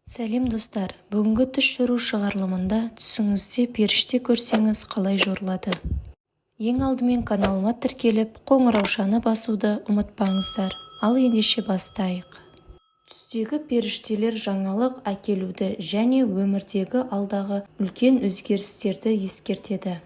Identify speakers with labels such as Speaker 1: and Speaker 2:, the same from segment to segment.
Speaker 1: Сәлем, достар! Бүгінгі түс жору шығарылымында түсіңізде періште көрсеңіз қалай жорылады? Ең алдымен каналыма тіркеліп, қоңыраушаны басуды ұмытпаңыздар. Ал ендеше бастайық. Түстегі періштелер жаңалық әкелуді және өмірдегі алдағы үлкен өзгерістерді ескертеді.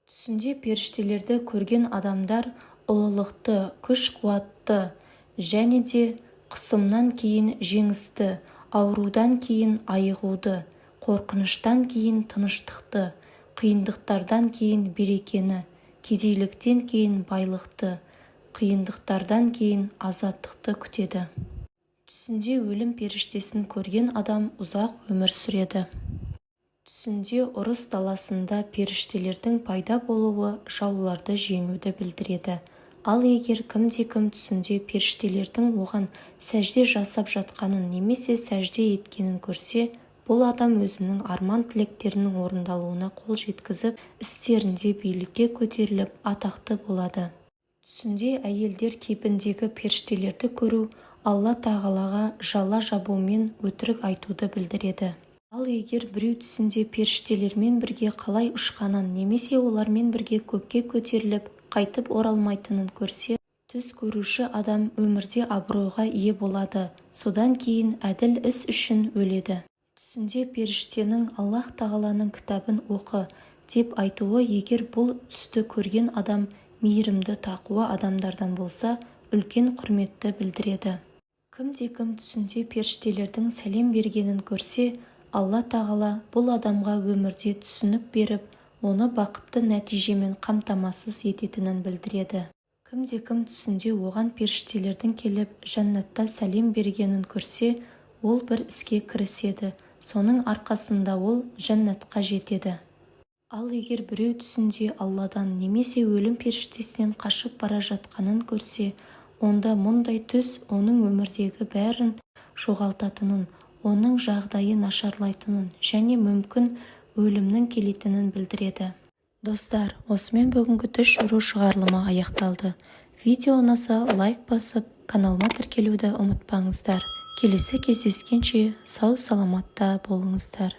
Speaker 1: Түсінде періштелерді көрген адамдар ұлылықты, күш-қуатты және де қысымнан кейін жеңісті, аурудан кейін айығуды, қорқыныштан кейін тыныштықты, қиындықтардан кейін берекені, кедейліктен кейін байлықты, қиындықтардан кейін азаттықты күтеді. Түсінде өлім періштесін көрген адам ұзақ өмір сүреді. Түсінде ұрыс даласында періштелердің пайда болуы жауларды жеңуді білдіреді. Ал егер кімде-кім түсінде періштелердің оған сәжде жасап жатқанын немесе сәжде еткенін көрсе, бұл адам өзінің арман-тілектерінің орындалуына қол жеткізіп, істерінде билікке көтеріліп, атақты болады. Түсінде әйелдер кейпіндегі періштелерді көру Алла Тағалаға жала жабу мен өтірік айтуды білдіреді. Ал егер біреу түсінде періштелермен бірге қалай ұшқанын немесе олармен бірге көкке көтеріліп, қайтып оралмайтынын көрсе, түс көруші адам өмірде абыройға ие болады, содан кейін әділ іс үшін өледі. Түсінде періштенің «Аллаһ Тағаланың кітабын оқы» деп айтуы егер бұл түсті көрген адам мейірімді тақуа адамдардан болса, үлкен құрметті білдіреді. Кімде-кім түсінде періштелердің сәлем бергенін көрсе, Алла Тағала бұл адамға өмірде түсінік беріп, оны бақытты нәтижемен қамтамасыз ететінін білдіреді. Кімде-кім түсінде оған періштелердің келіп, жәннатта сәлем бергенін көрсе, ол бір іске кіріседі, соның арқасында ол жәннатқа жетеді. Ал егер біреу түсінде Алладан немесе өлім періштесінен қашып бара жатқанын көрсе, онда мұндай түс оның өмірдегі бәрін жоғалтатынын, оның жағдайы нашарлайтынын және мүмкін өлімнің келетінін білдіреді. Достар, осымен бүгінгі түс жору шығарылымы аяқталды. Видео ұнаса, лайк басып, каналыма тіркелуді ұмытпаңыздар. Келесі кездескенше сау-саламатта болыңыздар.